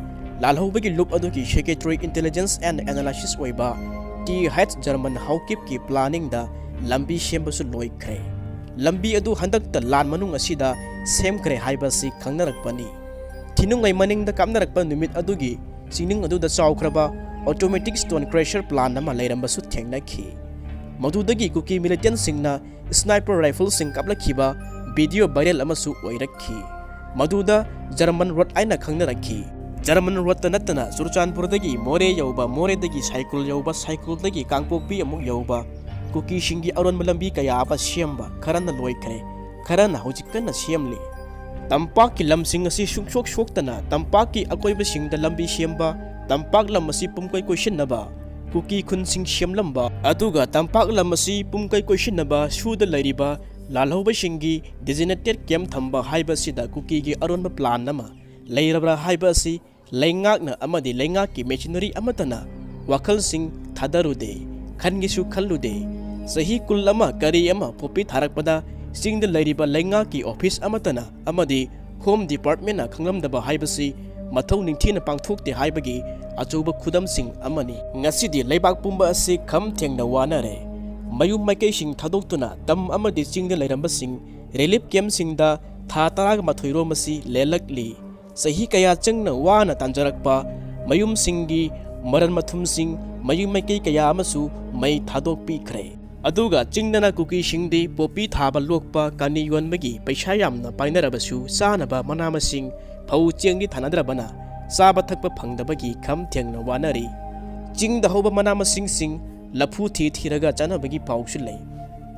ꯂꯥꯜꯍꯧꯕꯒꯤ ꯂꯨꯞ ꯑꯗꯨꯒꯤ ꯁꯦꯀ꯭ꯔꯦꯇꯔꯤ ꯏꯟꯇꯦꯂꯤꯖꯦꯟꯁ ꯑꯦꯟ ꯑꯦꯅꯥꯂꯥꯏꯁꯤꯁ ꯑꯣꯏꯕ ꯇꯤ ꯍꯩꯆ ꯖꯔꯃꯟ ꯍꯥꯎꯀꯤꯞꯀꯤ ꯄ꯭ꯂꯥꯅꯤꯡꯗ ꯂꯝꯕꯤ ꯁꯦꯝꯕꯁꯨ ꯂꯣꯏꯈ꯭ꯔꯦ꯫ ꯂꯝꯕꯤ ꯑꯗꯨ ꯍꯟꯗꯛꯇ ꯂꯥꯟ ꯃꯅꯨꯡ ꯑꯁꯤꯗ ꯁꯦꯝꯈ꯭ꯔꯦ ꯍꯥꯏꯕ ꯑꯁꯤ ꯈꯪꯅꯔꯛꯄꯅꯤ꯫ ꯊꯤꯅꯨꯡꯉꯩ ꯃꯅꯤꯡꯗ ꯀꯥꯞꯅꯔꯛꯄ ꯅꯨꯃꯤꯠ ꯑꯗꯨꯒꯤ ꯆꯤꯡꯅꯨꯡ ꯑꯗꯨꯗ ꯆꯥꯎꯈ꯭ꯔꯕ ꯑꯣꯇꯣꯃꯦꯇꯤꯛ ꯁ꯭ꯇꯣꯟ ꯀ꯭ꯔꯦꯁꯔ ꯄ꯭ꯂꯥꯟ ꯑꯃ ꯂꯩꯔꯝꯕꯁꯨ ꯊꯦꯡꯅꯈꯤ꯫ ꯃꯗꯨꯗꯒꯤ ꯀꯨꯀꯤ ꯃꯤꯂꯤꯇꯦꯟꯁꯤꯡꯅ ꯁ꯭ꯅꯥꯏꯄꯔ ꯔꯥꯏꯐꯜꯁꯤꯡ ꯀꯥꯞꯂꯛꯈꯤꯕ ꯚꯤꯗꯤꯑꯣ ꯚꯥꯏꯔꯦꯜ ꯑꯃꯁꯨ ꯑꯣꯏꯔꯛꯈꯤ꯫ ꯃꯗꯨꯗ ꯖꯔꯃꯟ ꯔꯣꯗ ꯍꯥꯏꯅ ꯈꯪꯅꯔꯛꯈꯤ꯫ ꯖꯔꯃꯟ ꯔꯣꯗꯇ ꯅꯠꯇꯅ ꯆꯨꯔꯆꯥꯟꯄꯨꯔꯗꯒꯤ ꯃꯣꯔꯦ ꯌꯧꯕ, ꯃꯣꯔꯦꯗꯒꯤ ꯁꯥꯏꯀꯨꯜ ꯌꯧꯕ, ꯁꯥꯏꯀꯨꯜꯗꯒꯤ ꯀꯥꯡꯄꯣꯛꯄꯤ ꯑꯃꯨꯛ ꯌꯧꯕ, ꯀꯨꯀꯤꯁꯤꯡꯒꯤ ꯑꯔꯣꯟꯕ ꯂꯝꯕꯤ ꯀꯌꯥ ꯑꯃ ꯁꯦꯝꯕ, ꯈꯔꯅ ꯂꯣꯏꯈ꯭ꯔꯦ, ꯈꯔꯅ ꯍꯧꯖꯤꯛ ꯀꯟꯅ ꯁꯦꯝꯂꯤ꯫ ꯇꯝꯄꯥꯛꯀꯤ ꯂꯝꯁꯤꯡ ꯑꯁꯤ ꯁꯨꯡꯁꯣꯛ ꯁꯣꯛꯇꯅ ꯇꯝꯄꯥꯛꯀꯤ ꯑꯀꯣꯏꯕꯁꯤꯡꯗ ꯂꯝꯕꯤ ꯁꯦꯝꯕ, ꯇꯝꯄꯥꯛ ꯂꯝ ꯑꯁꯤ ꯄꯨꯝꯀꯣꯏ ꯀꯣꯏꯁꯤꯟꯅꯕ ꯀꯨꯀꯤ ꯈꯨꯟꯁꯤꯡ ꯁꯦꯝꯂꯝꯕ, ꯑꯗꯨꯒ ꯇꯝꯄꯥꯛ ꯂꯝ ꯑꯁꯤ ꯄꯨꯝꯀꯣꯏ ꯀꯣꯏꯁꯤꯟꯅꯕ ꯁꯨꯗ ꯂꯩꯔꯤꯕ ꯂꯥꯜꯍꯧꯕꯁꯤꯡꯒꯤ ꯗꯤꯖꯤꯅꯦꯇꯦꯠ ꯀꯦꯝꯞ ꯊꯝꯕ ꯍꯥꯏꯕꯁꯤꯗ ꯀꯨꯀꯤꯒꯤ ꯑꯔꯣꯟꯕ ꯄ꯭ꯂꯥꯟ ꯑꯃ ꯂꯩꯔꯕ꯭ꯔꯥ ꯍꯥꯏꯕ ꯑꯁꯤ ꯂꯩꯉꯥꯛꯅ ꯑꯃꯗꯤ ꯂꯩꯉꯥꯛꯀꯤ ꯃꯦꯆꯤꯅꯔꯤ ꯑꯃꯠꯇꯅ ꯋꯥꯈꯜꯁꯤꯡ ꯊꯥꯗꯔꯨꯗꯦ, ꯈꯟꯒꯦꯁꯨ ꯈꯜꯂꯨꯗꯦ꯫ ꯆꯍꯤ ꯀꯨꯟ ꯑꯃ ꯀꯔꯤ ꯑꯃ ꯄꯣꯄꯤ ꯊꯥꯔꯛꯄꯗ ꯆꯤꯡꯗ ꯂꯩꯔꯤꯕ ꯂꯩꯉꯥꯛꯀꯤ ꯑꯣꯐꯤꯁ ꯑꯃꯠꯇꯅ ꯑꯃꯗꯤ ꯍꯣꯝ ꯗꯤꯄꯥꯔꯠꯃꯦꯟꯅ ꯈꯪꯂꯝꯗꯕ ꯍꯥꯏꯕꯁꯤ ꯃꯊꯧ ꯅꯤꯡꯊꯤꯅ ꯄꯥꯡꯊꯣꯛꯇꯦ ꯍꯥꯏꯕꯒꯤ ꯑꯆꯧꯕ ꯈꯨꯗꯝꯁꯤꯡ ꯑꯃꯅꯤ꯫ ꯉꯁꯤꯗꯤ ꯂꯩꯕꯥꯛ ꯄꯨꯝꯕ ꯑꯁꯤ ꯈꯝ ꯊꯦꯡꯅ ꯋꯥꯅꯔꯦ꯫ ꯃꯌꯨꯝ ꯃꯥꯏꯀꯩꯁꯤꯡ ꯊꯥꯗꯣꯛꯇꯨꯅ ꯇꯝ ꯑꯃꯗꯤ ꯆꯤꯡꯗ ꯂꯩꯔꯝꯕꯁꯤꯡ ꯔꯤꯂꯤꯐ ꯀꯦꯝꯞꯁꯤꯡꯗ ꯊꯥ ꯇꯔꯥꯃꯥꯊꯣꯏ ꯔꯣꯝ ꯑꯁꯤ ꯂꯦꯜꯂꯛꯂꯤ꯫ ꯆꯍꯤ ꯀꯌꯥ ꯆꯪꯅ ꯋꯥꯅ ꯇꯥꯟꯖꯔꯛꯄ ꯃꯌꯨꯝꯁꯤꯡꯒꯤ ꯃꯔꯟ ꯃꯊꯨꯝꯁꯤꯡ, ꯃꯌꯨꯝ ꯃꯥꯏꯀꯩ ꯀꯌꯥ ꯑꯃꯁꯨ ꯃꯩ ꯊꯥꯗꯣꯛꯄꯤꯈ꯭ꯔꯦ꯫ ꯑꯗꯨꯒ ꯆꯤꯡꯗꯅ ꯀꯨꯀꯤꯁꯤꯡꯗꯤ ꯄꯣꯄꯤ ꯊꯥꯕ, ꯂꯣꯛꯄ, ꯀꯥꯅꯤ ꯌꯣꯟꯕꯒꯤ ꯄꯩꯁꯥ ꯌꯥꯝꯅ ꯄꯥꯏꯅꯔꯕꯁꯨ ꯆꯥꯅꯕ ꯃꯅꯥ ꯃꯁꯤꯡ, ꯐꯧ ꯆꯦꯡꯗꯤ ꯊꯥꯅꯗ꯭ꯔꯕꯅ ꯆꯥꯕ ꯊꯛꯄ ꯐꯪꯗꯕꯒꯤ ꯈꯝ ꯊꯦꯡꯅ ꯋꯥꯅꯔꯤ꯫ ꯆꯤꯡꯗ ꯍꯧꯕ ꯃꯅꯥ ꯃꯁꯤꯡꯁꯤꯡ ꯂꯐꯨ ꯊꯤ ꯊꯤꯔꯒ ꯆꯥꯅꯕꯒꯤ ꯄꯥꯎꯁꯨ ꯂꯩ꯫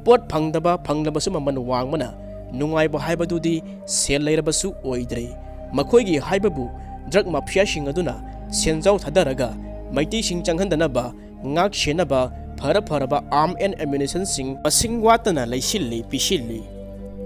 ꯄꯣꯠ ꯐꯪꯗꯕ, ꯐꯪꯂꯕꯁꯨ ꯃꯃꯜ ꯋꯥꯡꯕꯅ ꯅꯨꯡꯉꯥꯏꯕ ꯍꯥꯏꯕꯗꯨꯗꯤ ꯁꯦꯜ ꯂꯩꯔꯕꯁꯨ ꯑꯣꯏꯗ꯭ꯔꯦ꯫ ꯃꯈꯣꯏꯒꯤ ꯍꯥꯏꯕꯕꯨ ꯗ꯭ꯔꯒ ꯃꯥꯐꯤꯌꯥꯁꯤꯡ ꯑꯗꯨꯅ ꯁꯦꯟꯖꯥꯎ ꯊꯥꯗꯔꯒ ꯃꯩꯇꯩꯁꯤꯡ ꯆꯪꯍꯟꯗꯅꯕ, ꯉꯥꯛ ꯁꯦꯟꯅꯕ ꯐꯔ ꯐꯔꯕ ꯑꯥꯔꯝ ꯑꯦꯟ ꯑꯦꯃꯨꯅꯤꯁꯟꯁꯤꯡ ꯃꯁꯤꯡ ꯋꯥꯠꯇꯅ ꯂꯩꯁꯤꯜꯂꯤ, ꯄꯤꯁꯤꯜꯂꯤ꯫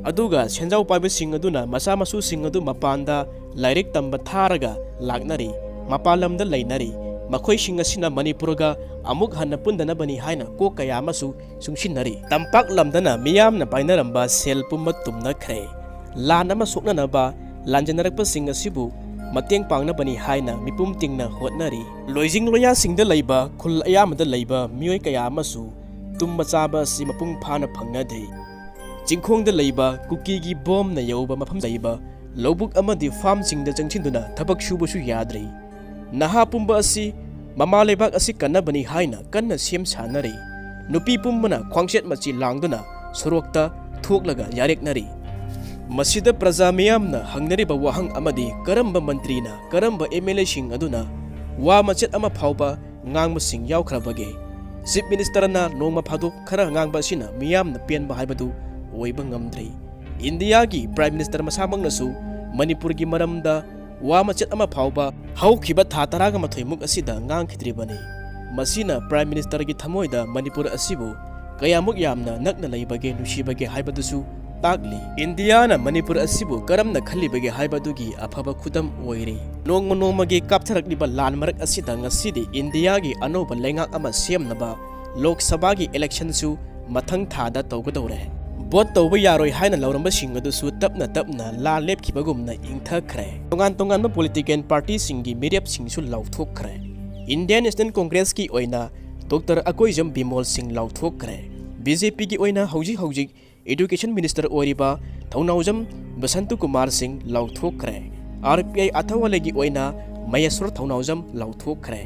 ꯑꯗꯨꯒ ꯁꯦꯟꯖꯥꯎ ꯄꯥꯏꯕꯁꯤꯡ ꯑꯗꯨꯅ ꯃꯆꯥ ꯃꯁꯨꯁꯤꯡ ꯑꯗꯨ ꯃꯄꯥꯟꯗ ꯂꯥꯏꯔꯤꯛ ꯇꯝꯕ ꯊꯥꯔꯒ ꯂꯥꯛꯅꯔꯤ, ꯃꯄꯥꯟ ꯂꯝꯗ ꯂꯩꯅꯔꯤ꯫ ꯃꯈꯣꯏꯁꯤꯡ ꯑꯁꯤꯅ ꯃꯅꯤꯄꯨꯔꯒ ꯑꯃꯨꯛ ꯍꯟꯅ ꯄꯨꯟꯗꯅꯕꯅꯤ ꯍꯥꯏꯅ ꯀꯣꯛ ꯀꯌꯥ ꯑꯃꯁꯨ ꯆꯨꯡꯁꯤꯟꯅꯔꯤ꯫ ꯇꯝꯄꯥꯛ ꯂꯝꯗꯅ ꯃꯤꯌꯥꯝꯅ ꯄꯥꯏꯅꯔꯝꯕ ꯁꯦꯜ ꯄꯨꯝꯕ ꯇꯨꯝꯅꯈ꯭ꯔꯦ꯫ ꯂꯥꯟ ꯑꯃ ꯁꯣꯛꯅꯅꯕ ꯂꯥꯟꯖꯦꯟꯅꯔꯛꯄꯁꯤꯡ ꯑꯁꯤꯕꯨ ꯃꯇꯦꯡ ꯄꯥꯡꯅꯕꯅꯤ ꯍꯥꯏꯅ ꯃꯤꯄꯨꯝ ꯇꯤꯡꯅ ꯍꯣꯠꯅꯔꯤ꯫ ꯂꯣꯏꯖꯤꯡ ꯂꯣꯌꯥꯁꯤꯡꯗ ꯂꯩꯕ ꯈꯨꯜ ꯑꯌꯥꯝꯕꯗ ꯂꯩꯕ ꯃꯤꯑꯣꯏ ꯀꯌꯥ ꯑꯃꯁꯨ ꯇꯨꯝꯕ ꯆꯥꯕ ꯑꯁꯤ ꯃꯄꯨꯡ ꯐꯥꯅ ꯐꯪꯅꯗꯦ꯫ ꯆꯤꯡꯈꯣꯡꯗ ꯂꯩꯕ ꯀꯨꯀꯤꯒꯤ ꯕꯣꯝꯅ ꯌꯧꯕ ꯃꯐꯝ ꯂꯩꯕ ꯂꯧꯕꯨꯛ ꯑꯃꯗꯤ ꯐꯥꯝꯁꯤꯡꯗ ꯆꯪꯁꯤꯟꯗꯨꯅ ꯊꯕꯛ ꯁꯨꯕꯁꯨ ꯌꯥꯗ꯭ꯔꯤ꯫ ꯅꯍꯥ ꯄꯨꯝꯕ ꯑꯁꯤ ꯃꯃꯥ ꯂꯩꯕꯥꯛ ꯑꯁꯤ ꯀꯟꯅꯕꯅꯤ ꯍꯥꯏꯅ ꯀꯟꯅ ꯁꯦꯝ ꯁꯥꯅꯔꯤ꯫ ꯅꯨꯄꯤ ꯄꯨꯝꯕꯅ ꯈ꯭ꯋꯥꯡꯆꯦꯠ ꯃꯆꯤ ꯂꯥꯡꯗꯨꯅ ꯁꯣꯔꯣꯛꯇ ꯊꯣꯛꯂꯒ ꯌꯥꯔꯦꯛꯅꯔꯤ꯫ ꯃꯁꯤꯗ ꯄ꯭ꯔꯖꯥ ꯃꯤꯌꯥꯝꯅ ꯍꯪꯅꯔꯤꯕ ꯋꯥꯍꯪ ꯑꯃꯗꯤ ꯀꯔꯝꯕ ꯃꯟꯇ꯭ꯔꯤꯅ, ꯀꯔꯝꯕ ꯑꯦꯝ ꯑꯦꯜ ꯑꯦꯁꯤꯡ ꯑꯗꯨꯅ ꯋꯥ ꯃꯆꯦꯠ ꯑꯃ ꯐꯥꯎꯕ ꯉꯥꯡꯕꯁꯤꯡ ꯌꯥꯎꯈ꯭ꯔꯕꯒꯦ? ꯆꯤꯐ ꯃꯤꯅꯤꯁꯇꯔꯅ ꯅꯣꯡꯃ ꯐꯥꯗꯣꯛ ꯈꯔ ꯉꯥꯡꯕ ꯑꯁꯤꯅ ꯃꯤꯌꯥꯝꯅ ꯄꯦꯟꯕ ꯍꯥꯏꯕꯗꯨ ꯑꯣꯏꯕ ꯉꯝꯗ꯭ꯔꯤ꯫ ꯏꯟꯗꯤꯌꯥꯒꯤ ꯄ꯭ꯔꯥꯏꯝ ꯃꯤꯅꯤꯁꯇꯔ ꯃꯁꯥꯃꯛꯅꯁꯨ ꯃꯅꯤꯄꯨꯔꯒꯤ ꯃꯔꯝꯗ ꯋꯥ ꯃꯆꯦꯠ ꯑꯃ ꯐꯥꯎꯕ ꯍꯧꯈꯤꯕ ꯊꯥ ꯇꯔꯥꯒ ꯃꯥꯊꯣꯏꯃꯨꯛ ꯑꯁꯤꯗ ꯉꯥꯡꯈꯤꯗ꯭ꯔꯤꯕꯅꯤ꯫ ꯃꯁꯤꯅ ꯄ꯭ꯔꯥꯏꯝ ꯃꯤꯅꯤꯁꯇꯔꯒꯤ ꯊꯃꯣꯏꯗ ꯃꯅꯤꯄꯨꯔ ꯑꯁꯤꯕꯨ ꯀꯌꯥꯃꯨꯛ ꯌꯥꯝꯅ ꯅꯛꯅ ꯂꯩꯕꯒꯦ, ꯅꯨꯡꯁꯤꯕꯒꯦ ꯍꯥꯏꯕꯗꯨꯁꯨ ꯇꯥꯛꯂꯤ꯫ ꯏꯟꯗꯤꯌꯥꯅ ꯃꯅꯤꯄꯨꯔ ꯑꯁꯤꯕꯨ ꯀꯔꯝꯅ ꯈꯜꯂꯤꯕꯒꯦ ꯍꯥꯏꯕꯗꯨꯒꯤ ꯑꯐꯕ ꯈꯨꯗꯝ ꯑꯣꯏꯔꯤ꯫ ꯅꯣꯡꯃ ꯅꯣꯡꯃꯒꯤ ꯀꯥꯞꯊꯔꯛꯂꯤꯕ ꯂꯥꯟ ꯃꯔꯛ ꯑꯁꯤꯗ ꯉꯁꯤꯗꯤ ꯏꯟꯗꯤꯌꯥꯒꯤ ꯑꯅꯧꯕ ꯂꯩꯉꯥꯛ ꯑꯃ ꯁꯦꯝꯅꯕ ꯂꯣꯛ ꯁꯚꯥꯒꯤ ꯏꯂꯦꯛꯁꯟꯁꯨ ꯃꯊꯪ ꯊꯥꯗ ꯇꯧꯒꯗꯧꯔꯦ꯫ ꯚꯣꯠ ꯇꯧꯕ ꯌꯥꯔꯣꯏ ꯍꯥꯏꯅ ꯂꯧꯔꯝꯕꯁꯤꯡ ꯑꯗꯨꯁꯨ ꯇꯞꯅ ꯇꯞꯅ ꯂꯥꯟ ꯂꯦꯞꯈꯤꯕꯒꯨꯝꯅ ꯏꯪꯊꯈ꯭ꯔꯦ꯫ ꯇꯣꯉꯥꯟ ꯇꯣꯉꯥꯟꯕ ꯄꯣꯂꯤꯇꯤꯀꯦꯜ ꯄꯥꯔꯇꯤꯁꯤꯡꯒꯤ ꯃꯤꯔꯦꯞꯁꯤꯡꯁꯨ ꯂꯥꯎꯊꯣꯛꯈ꯭ꯔꯦ꯫ ꯏꯟꯗꯤꯌꯟ ꯅꯦꯁꯅꯦꯜ ꯀꯣꯡꯒ꯭ꯔꯦꯁꯀꯤ ꯑꯣꯏꯅ ꯗꯣꯛꯇꯔ ꯑꯀꯣꯏꯖꯝ ꯕꯤꯃꯣꯜ ꯁꯤꯡ ꯂꯥꯎꯊꯣꯛꯈ꯭ꯔꯦ꯫ ꯕꯤ ꯖꯦ ꯄꯤꯒꯤ ꯑꯣꯏꯅ ꯍꯧꯖꯤꯛ ꯍꯧꯖꯤꯛ ꯏꯗꯨꯀꯦꯁꯟ ꯃꯤꯅꯤꯁꯇꯔ ꯑꯣꯏꯔꯤꯕ ꯊꯧꯅꯥꯎꯖꯝ ꯕꯁꯟꯇ ꯀꯨꯃꯥꯔ ꯁꯤꯡ ꯂꯥꯎꯊꯣꯛꯈ꯭ꯔꯦ꯫ ꯑꯥꯔ ꯄꯤ ꯑꯥꯏ ꯑꯊꯋꯥꯂꯦꯒꯤ ꯑꯣꯏꯅ ꯃꯍꯦꯁ꯭ꯋꯔ ꯊꯧꯅꯥꯎꯖꯝ ꯂꯥꯎꯊꯣꯛꯈ꯭ꯔꯦ꯫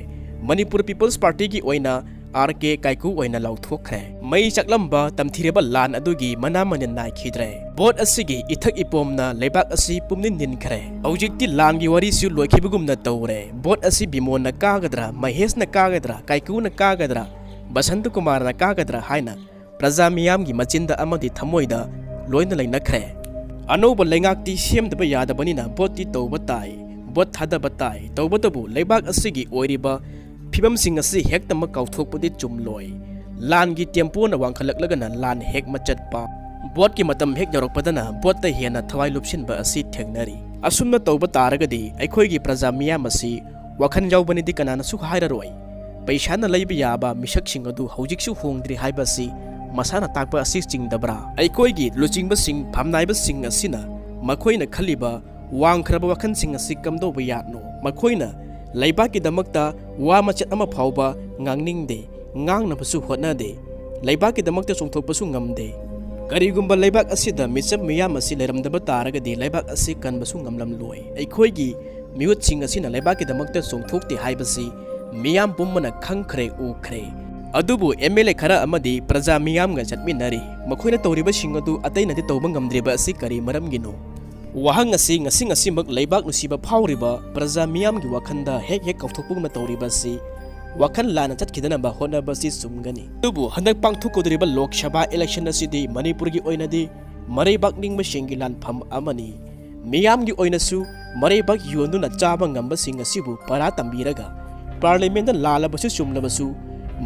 ꯃꯅꯤꯄꯨꯔ ꯄꯤꯄꯜꯁ ꯄꯥꯔꯇꯤꯒꯤ ꯑꯣꯏꯅ ꯑꯥꯔ ꯀꯦ ꯀꯥꯏꯀꯨ ꯑꯣꯏꯅ ꯂꯥꯎꯊꯣꯛꯈ꯭ꯔꯦ꯫ ꯃꯩ ꯆꯥꯛꯂꯝꯕ ꯇꯝꯊꯤꯔꯕ ꯂꯥꯟ ꯑꯗꯨꯒꯤ ꯃꯅꯥ ꯃꯅꯤꯟ ꯅꯥꯏꯈꯤꯗ꯭ꯔꯦ꯫ ꯚꯣꯠ ꯑꯁꯤꯒꯤ ꯏꯊꯛ ꯏꯄꯣꯝꯅ ꯂꯩꯕꯥꯛ ꯑꯁꯤ ꯄꯨꯝꯅꯤꯟ ꯅꯤꯟꯈ꯭ꯔꯦ꯫ ꯍꯧꯖꯤꯛꯇꯤ ꯂꯥꯟꯒꯤ ꯋꯥꯔꯤꯁꯨ ꯂꯣꯏꯈꯤꯕꯒꯨꯝꯅ ꯇꯧꯔꯦ꯫ ꯚꯣꯠ ꯑꯁꯤ ꯕꯤꯃꯣꯟꯅ ꯀꯥꯒꯗ꯭ꯔꯥ, ꯃꯍꯦꯁꯅ ꯀꯥꯒꯗ꯭ꯔꯥ, ꯀꯥꯏꯀꯨꯅ ꯀꯥꯒꯗ꯭ꯔꯥ, ꯕꯁꯟꯇ ꯀꯨꯃꯥꯔꯅ ꯀꯥꯒꯗ꯭ꯔꯥ ꯍꯥꯏꯅ ꯄ꯭ꯔꯖꯥ ꯃꯤꯌꯥꯝꯒꯤ ꯃꯆꯤꯟꯗ ꯑꯃꯗꯤ ꯊꯃꯣꯏꯗ ꯂꯣꯏꯅ ꯂꯩꯅꯈ꯭ꯔꯦ꯫ ꯑꯅꯧꯕ ꯂꯩꯉꯥꯛꯇꯤ ꯁꯦꯝꯗꯕ ꯌꯥꯗꯕꯅꯤꯅ ꯚꯣꯠꯇꯤ ꯇꯧꯕ ꯇꯥꯏ, ꯚꯣꯠ ꯊꯥꯗꯕ ꯇꯥꯏ꯫ ꯇꯧꯕꯇꯕꯨ ꯂꯩꯕꯥꯛ ꯑꯁꯤꯒꯤ ꯑꯣꯏꯔꯤꯕ ꯐꯤꯕꯝꯁꯤꯡ ꯑꯁꯤ ꯍꯦꯛꯇꯃꯛ ꯀꯥꯎꯊꯣꯛꯄꯗꯤ ꯆꯨꯝꯂꯣꯏ꯫ ꯂꯥꯟꯒꯤ ꯇꯦꯝꯄꯣꯅ ꯋꯥꯡꯈꯠꯂꯛꯂꯒꯅ ꯂꯥꯟ ꯍꯦꯛ ꯃꯆꯠꯄ, ꯚꯣꯠꯀꯤ ꯃꯇꯝ ꯍꯦꯛ ꯌꯧꯔꯛꯄꯗꯅ ꯚꯣꯠꯇ ꯍꯦꯟꯅ ꯊꯋꯥꯏ ꯂꯨꯞꯁꯤꯟꯕ ꯑꯁꯤ ꯊꯦꯡꯅꯔꯤ꯫ ꯑꯁꯨꯝꯅ ꯇꯧꯕ ꯇꯥꯔꯒꯗꯤ ꯑꯩꯈꯣꯏꯒꯤ ꯄ꯭ꯔꯖꯥ ꯃꯤꯌꯥꯝ ꯑꯁꯤ ꯋꯥꯈꯜ ꯌꯥꯎꯕꯅꯤꯗꯤ ꯀꯅꯥꯅꯁꯨ ꯍꯥꯏꯔꯔꯣꯏ꯫ ꯄꯩꯁꯥꯅ ꯂꯩꯕ ꯌꯥꯕ ꯃꯤꯁꯛꯁꯤꯡ ꯑꯗꯨ ꯍꯧꯖꯤꯛꯁꯨ ꯍꯣꯡꯗ꯭ꯔꯤ ꯍꯥꯏꯕ ꯑꯁꯤ ꯃꯁꯥꯅ ꯇꯥꯛꯄ ꯑꯁꯤ ꯆꯤꯡꯗꯕ꯭ꯔꯥ? ꯑꯩꯈꯣꯏꯒꯤ ꯂꯨꯆꯤꯡꯕꯁꯤꯡ, ꯐꯝꯅꯥꯏꯕꯁꯤꯡ ꯑꯁꯤꯅ ꯃꯈꯣꯏꯅ ꯈꯜꯂꯤꯕ ꯋꯥꯡꯈ꯭ꯔꯕ ꯋꯥꯈꯜꯁꯤꯡ ꯑꯁꯤ ꯀꯝꯗꯧꯕ ꯌꯥꯠꯅꯣ? ꯃꯈꯣꯏꯅ ꯂꯩꯕꯥꯛꯀꯤꯗꯃꯛꯇ ꯋꯥ ꯃꯆꯦꯠ ꯑꯃ ꯐꯥꯎꯕ ꯉꯥꯡꯅꯤꯡꯗꯦ, ꯉꯥꯡꯅꯕꯁꯨ ꯍꯣꯠꯅꯗꯦ, ꯂꯩꯕꯥꯛꯀꯤꯗꯃꯛꯇ ꯆꯣꯡꯊꯣꯛꯄꯁꯨ ꯉꯝꯗꯦ꯫ ꯀꯔꯤꯒꯨꯝꯕ ꯂꯩꯕꯥꯛ ꯑꯁꯤꯗ ꯃꯤꯆꯝ ꯃꯤꯌꯥꯝ ꯑꯁꯤ ꯂꯩꯔꯝꯗꯕ ꯇꯥꯔꯒꯗꯤ ꯂꯩꯕꯥꯛ ꯑꯁꯤ ꯀꯟꯕꯁꯨ ꯉꯝꯂꯝꯂꯣꯏ꯫ ꯑꯩꯈꯣꯏꯒꯤ ꯃꯤꯍꯨꯠꯁꯤꯡ ꯑꯁꯤꯅ ꯂꯩꯕꯥꯛꯀꯤꯗꯃꯛꯇ ꯆꯣꯡꯊꯣꯛꯇꯦ ꯍꯥꯏꯕꯁꯤ ꯃꯤꯌꯥꯝ ꯄꯨꯝꯕꯅ ꯈꯪꯈ꯭ꯔꯦ, ꯎꯈ꯭ꯔꯦ꯫ ꯑꯗꯨꯕꯨ ꯑꯦꯝ ꯑꯦꯜ ꯑꯦ ꯈꯔ ꯑꯃꯗꯤ ꯄ꯭ꯔꯖꯥ ꯃꯤꯌꯥꯝꯒ ꯆꯠꯃꯤꯟꯅꯔꯤ꯫ ꯃꯈꯣꯏꯅ ꯇꯧꯔꯤꯕꯁꯤꯡ ꯑꯗꯨ ꯑꯇꯩꯅꯗꯤ ꯇꯧꯕ ꯉꯝꯗ꯭ꯔꯤꯕ ꯑꯁꯤ ꯀꯔꯤ ꯃꯔꯝꯒꯤꯅꯣ? ꯋꯥꯍꯪ ꯑꯁꯤ ꯉꯁꯤ ꯉꯁꯤꯃꯛ ꯂꯩꯕꯥꯛ ꯅꯨꯡꯁꯤꯕ ꯐꯥꯎꯔꯤꯕ ꯄ꯭ꯔꯖꯥ ꯃꯤꯌꯥꯝꯒꯤ ꯋꯥꯈꯜꯗ ꯍꯦꯛ ꯍꯦꯛ ꯀꯥꯎꯊꯣꯛꯄꯒꯨꯝꯅ ꯇꯧꯔꯤꯕ ꯑꯁꯤ ꯋꯥꯈꯜ ꯂꯥꯟꯅ ꯆꯠꯈꯤꯗꯅꯕ ꯍꯣꯠꯅꯕ ꯑꯁꯤ ꯆꯨꯝꯒꯅꯤ꯫ ꯑꯗꯨꯕꯨ ꯍꯟꯗꯛ ꯄꯥꯡꯊꯣꯛꯀꯗꯧꯔꯤꯕ ꯂꯣꯛ ꯁꯚꯥ ꯏꯂꯦꯛꯁꯟ ꯑꯁꯤꯗꯤ ꯃꯅꯤꯄꯨꯔꯒꯤ ꯑꯣꯏꯅꯗꯤ ꯃꯔꯩꯕꯥꯛ ꯅꯤꯡꯕꯁꯤꯡꯒꯤ ꯂꯥꯟꯐꯝ ꯑꯃꯅꯤ꯫ ꯃꯤꯌꯥꯝꯒꯤ ꯑꯣꯏꯅꯁꯨ ꯃꯔꯩꯕꯥꯛ ꯌꯣꯟꯗꯨꯅ ꯆꯥꯕ ꯉꯝꯕꯁꯤꯡ ꯑꯁꯤꯕꯨ ꯄꯔꯥ ꯇꯝꯕꯤꯔꯒ ꯄꯥꯔꯂꯤꯌꯥꯃꯦꯟꯗ ꯂꯥꯜꯂꯕꯁꯨ ꯆꯨꯝꯂꯕꯁꯨ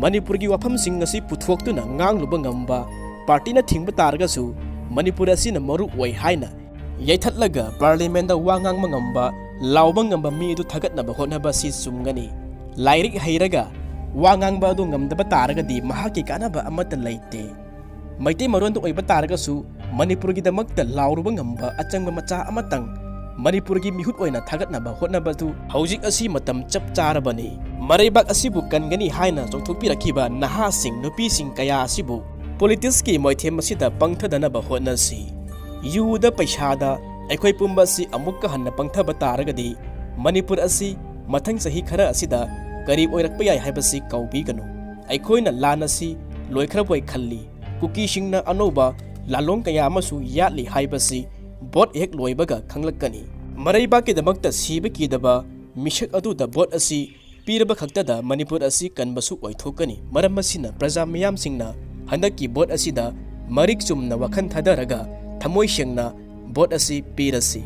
ꯃꯅꯤꯄꯨꯔꯒꯤ ꯋꯥꯐꯝꯁꯤꯡ ꯑꯁꯤ ꯄꯨꯊꯣꯛꯇꯨꯅ ꯉꯥꯡꯂꯨꯕ ꯉꯝꯕ ꯄꯥꯔꯇꯤꯅ ꯊꯤꯡꯕ ꯇꯥꯔꯒꯁꯨ ꯃꯅꯤꯄꯨꯔ ꯑꯁꯤꯅ ꯃꯔꯨ ꯑꯣꯏ ꯍꯥꯏꯅ ꯌꯩꯊꯠꯂꯒ ꯄꯥꯔꯂꯤꯌꯥꯃꯦꯟꯗ ꯋꯥ ꯉꯥꯡꯕ ꯉꯝꯕ, ꯂꯥꯎꯕ ꯉꯝꯕ ꯃꯤ ꯑꯗꯨ ꯊꯥꯒꯠꯅꯕ ꯍꯣꯠꯅꯕ ꯑꯁꯤ ꯆꯨꯝꯒꯅꯤ꯫ ꯂꯥꯏꯔꯤꯛ ꯍꯩꯔꯒ ꯋꯥ ꯉꯥꯡꯕ ꯑꯗꯨ ꯉꯝꯗꯕ ꯇꯥꯔꯒꯗꯤ ꯃꯍꯥꯛꯀꯤ ꯀꯥꯟꯅꯕ ꯑꯃꯠꯇ ꯂꯩꯇꯦ꯫ ꯃꯩꯇꯩ ꯃꯔꯣꯟꯗ ꯑꯣꯏꯕ ꯇꯥꯔꯒꯁꯨ ꯃꯅꯤꯄꯨꯔꯒꯤꯗꯃꯛꯇ ꯂꯥꯎꯔꯨꯕ ꯉꯝꯕ ꯑꯆꯪꯕ ꯃꯆꯥ ꯑꯃꯇꯪ ꯃꯅꯤꯄꯨꯔꯒꯤ ꯃꯤꯍꯨꯠ ꯑꯣꯏꯅ ꯊꯥꯒꯠꯅꯕ ꯍꯣꯠꯅꯕꯗꯨ ꯍꯧꯖꯤꯛ ꯑꯁꯤ ꯃꯇꯝ ꯆꯞ ꯆꯥꯔꯕꯅꯤ꯫ ꯃꯔꯩꯕꯥꯛ ꯑꯁꯤꯕꯨ ꯀꯟꯒꯅꯤ ꯍꯥꯏꯅ ꯆꯣꯡꯊꯣꯛꯄꯤꯔꯛꯈꯤꯕ ꯅꯍꯥꯁꯤꯡ, ꯅꯨꯄꯤꯁꯤꯡ ꯀꯌꯥ ꯑꯁꯤꯕꯨ ꯄꯣꯂꯤꯇꯤꯛꯁꯀꯤ ꯃꯣꯏꯊꯦꯝ ꯑꯁꯤꯗ ꯄꯪꯊꯗꯅꯕ ꯍꯣꯠꯅꯁꯤ꯫ ꯌꯨꯗ, ꯄꯩꯁꯥꯗ ꯑꯩꯈꯣꯏ ꯄꯨꯝꯕ ꯑꯁꯤ ꯑꯃꯨꯛꯀ ꯍꯟꯅ ꯄꯪꯊꯕ ꯇꯥꯔꯒꯗꯤ ꯃꯅꯤꯄꯨꯔ ꯑꯁꯤ ꯃꯊꯪ ꯆꯍꯤ ꯈꯔ ꯑꯁꯤꯗ ꯀꯔꯤ ꯑꯣꯏꯔꯛꯄ ꯌꯥꯏ ꯍꯥꯏꯕꯁꯤ ꯀꯥꯎꯕꯤꯒꯅꯨ꯫ ꯑꯩꯈꯣꯏꯅ ꯂꯥꯟ ꯑꯁꯤ ꯂꯣꯏꯈ꯭ꯔꯕꯣꯏ ꯈꯜꯂꯤ꯫ ꯀꯨꯀꯤꯁꯤꯡꯅ ꯑꯅꯧꯕ ꯂꯥꯂꯣꯡ ꯀꯌꯥ ꯑꯃꯁꯨ ꯌꯥꯠꯂꯤ ꯍꯥꯏꯕꯁꯤ ꯚꯣꯠ ꯍꯦꯛ ꯂꯣꯏꯕꯒ ꯈꯪꯂꯛꯀꯅꯤ꯫ ꯃꯔꯩꯕꯥꯛꯀꯤꯗꯃꯛꯇ ꯁꯤꯕ ꯀꯤꯗꯕ ꯃꯤꯁꯛ ꯑꯗꯨꯗ ꯚꯣꯠ ꯑꯁꯤ ꯄꯤꯔꯕ ꯈꯛꯇꯗ ꯃꯅꯤꯄꯨꯔ ꯑꯁꯤ ꯀꯟꯕꯁꯨ ꯑꯣꯏꯊꯣꯛꯀꯅꯤ꯫ ꯃꯔꯝ ꯑꯁꯤꯅ ꯄ꯭ꯔꯖꯥ ꯃꯤꯌꯥꯝꯁꯤꯡꯅ ꯍꯟꯗꯛꯀꯤ ꯚꯣꯠ ꯑꯁꯤꯗ ꯃꯔꯤꯛ ꯆꯨꯝꯅ ꯋꯥꯈꯜ ꯊꯥꯗꯔꯒ ꯊꯃꯣꯏ ꯁꯦꯡꯅ ꯚꯣꯠ ꯑꯁꯤ ꯄꯤꯔꯁꯤ꯫